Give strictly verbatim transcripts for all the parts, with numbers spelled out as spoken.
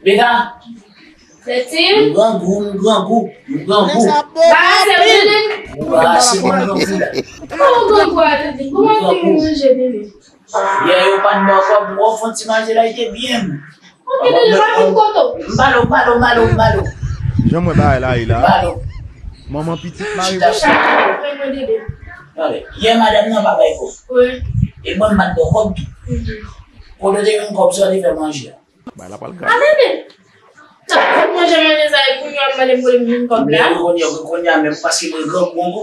Beta, Tètin. M grangou, m grangou, m grangou. Ba, se ou, Tètin. Ou ba, se mwen grangou la. Kòman ou grangou a, Tètin? Kòman ou te manje, bebe? Yè yo pa t ba w kòb, ou fè yon ti manje la, li te byen. Ok, Tètin, pa fin kote w. M ba l, m ba l, m ba l, m ba l. Jan mwen bagay la ye la. M ba l. Manman pitit mari. Chita, chita. Tande, yè madanm nan pa bay kòb. Wi. E mwen m pa t ba w kòb tou. Mhm. Kote w te jwenn kòb sa w te fè manje a? Bay la pral grav. Atande! Sa fè manje manje sa e kounye a w ap mande m pou m vin kòb la? Men wi, kounye a, kounye a menm paske mwen grangou ankò.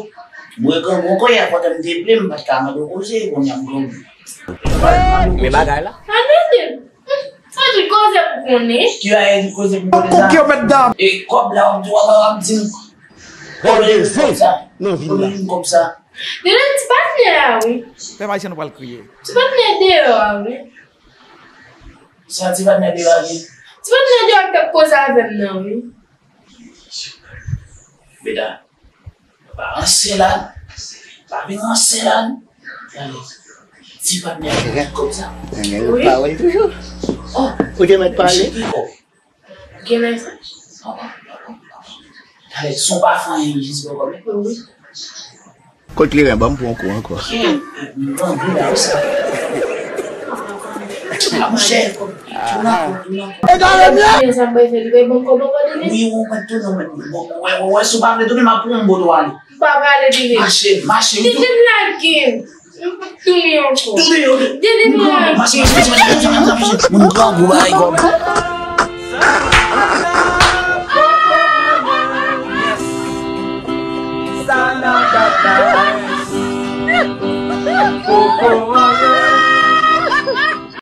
Mwen grangou ankò, yè fò m te vle, m pa t ka mande w koze, kounye a m grangou. Men bagay la. Atande! Sa tout koze pou konnen. Ki bagay tout koze pou konnen sa? Ok, mèt dam. E kòb la, w ap di, w ap, w ap di m. Kote w jwenn kòb sa? Kote w jwenn kòb sa? Dedan ti patnè a, wi. Pèp ayisyen nou pral kriye. Ti patnè deyò a, wi. Sa ti patnè deyò a gen? Ti patnè deyò a k t ap koze avè m nan, wi. Beta, pa ranse la. Pa vin ranse la. Gade. Ti patnè deyò a k t ap koze avè m. Wi. Pawòl toujou. Oh. Ou te mèt pale. Gen mesaj. Talè, si w pa fè anyen, jis bò kòb la. Wi. Kot kleren, ban m pran kou ankò. Gen, m grangou la, ou sa. A, monchè. Tounen ankò, tounen ankò. Egare mwen! Sa bay fè, li bay bon kòb ankò, Dede? Wi, ou mèt tounen, ou mèt tounen. Bon, wè, wè, wè, si w pa vle tounen, m ap pran yon bout ou ale. M pa prale, Dede. Mache, mache, ou tou. Dede, lage m. M p ap tounen ankò. Tounen, ok. Dede, lage m. Mache, mache, mache, mache, mache, mache. Moun grangou, bay kòb.